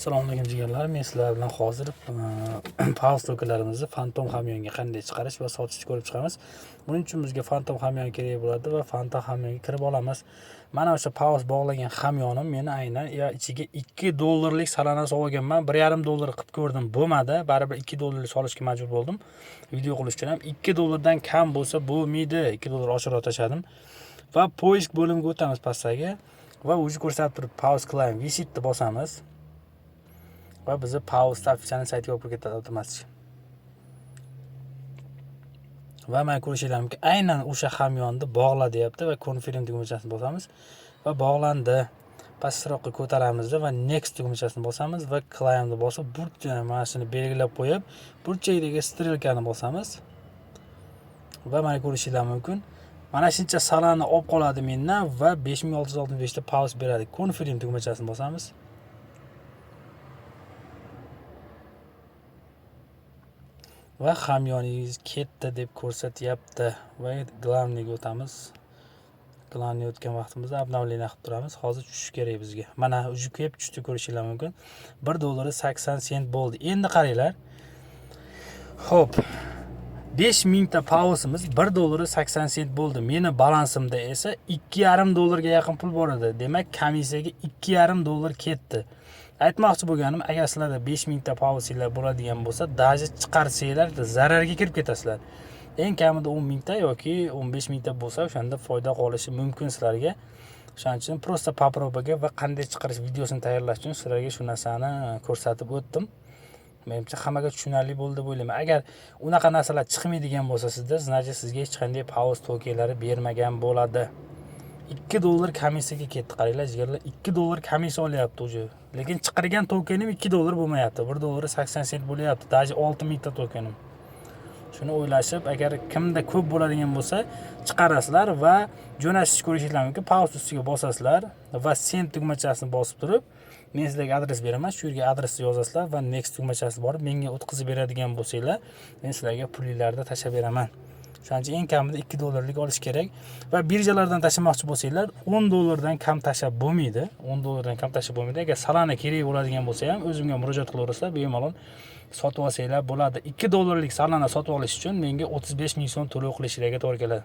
Assalomu alaykum jigarlar. Men sizlar bilan hozir Paws tokenlarimizni Phantom hamyonga qanday chiqarish va sotishni ko'rib chiqamiz. Buning uchun bizga Phantom hamyon kerak bo'ladi va Phantom hamyonga kirib olamiz. Mana o'sha Paws bog'lagan hamyonim meni aynan ya ichiga 2 dollarlik Solana solganman. 1,5 dollar qilib ko'rdim, bo'lmadi. Baribir 2 dollarlik solishga majbur bo'ldim. Video qilish uchun ham 2 dollardan kam bo'lsa bo'lmaydi. 2 dollar oshirib tashladim. Va поиск bo'limiga o'tamiz pastdagi va уже ko'rsatib turibdi Paws Claim Visitni bosamiz. Va bizni Paws официальный saytiga olib ketadi avtomatik. Va mana ko'rishinglar mumkin, aynan o'sha hamyonni bog'la deyapti va confirm tugmachasini bosamiz va bog'landi. Pastroqqa ko'taramiz va next tugmachasini bosamiz va claimni bosib, mana shuni belgilab qo'yib, burchakdagi strelkani bosamiz. Va mana ko'rishinglar mumkin. Mana shuncha Solana olib qoladi mendan va 5665 ta Paws beradi. Confirm tugmachasini bosamiz. Va hamyoningiz ketdi deb ko'rsatyapti. Va главныйga o'tamiz. Главный o'tgan vaqtimizda обновление qilib turamiz. Hozir tushishi kerak bizga. Mana уже kelib tushdi, ko'rishinglar mumkin. 1 dollar 80 sent bo'ldi. Endi qaranglar. Xo'p. 5000 ta Pawsimiz 1 dollar 80 sent bo'ldi. Meni balansimda esa 2,5 dollarga yaqin pul bor edi. Demak, komissiyaga 2,5 dollar ketdi. Aytmoqchi bo'lganim, agar sizlarda 5000 ta Pawsinglar bo'ladigan bo'lsa, даже chiqarsanglar zararga kirib ketasizlar. Eng kamida 10 mingta yoki 15 mingta bo'lsa, o'shanda foyda qolishi mumkin sizlarga. O'shaning uchun просто poprobaga va qanday chiqarish videosini tayyorlash uchun sizlarga shu narsani ko'rsatib o'tdim. Menimcha hammaga tushunarli bo'ldi deb o'ylayman. Agar unaqa narsalar chiqmaydigan bo'lsa sizda, значит sizga hech qanday Paws tokenlari bermagan bo'ladi. 2 dollar komissiyaga ketdi. Qaranglar jigarlar, 2 dollar komissiya olyapti уже. Lekin chiqargan tokenim 2 dollar bo'lmayapti. 1 dollar 80 sent bo'lyapti. Даже 6000 ta tokenim. Shuni o'ylashib, agar kimda ko'p bo'ladigan bo'lsa, chiqarasizlar va jo'natishni ko'rishinglar mumkin. Paws ustiga bosasizlar va send tugmachasini bosib turib, men sizlarga adres beraman. Shu yerga adresni yozasizlar va next tugmachasini borib menga o'tkazib beradigan bo'lsanglar, men sizlarga pulinglarni tashlab beraman. Shuning uchun eng kamida 2 dollarlik olish kerak va birjalardan tashlamoqchi bo'lsanglar, 10 dollardan kam tashlab bo'lmaydi. 10 dollardan kam tashlab bo'lmaydi. Agar Solana kerak bo'ladigan bo'lsa ham o'zimga murojaat qilaverasizlar, bemalol sotib olsanglar bo'ladi. 2 dollarlik Solana sotib olish uchun menga 35 ming so'm to'lov qilishinglarga to'g'ri keladi.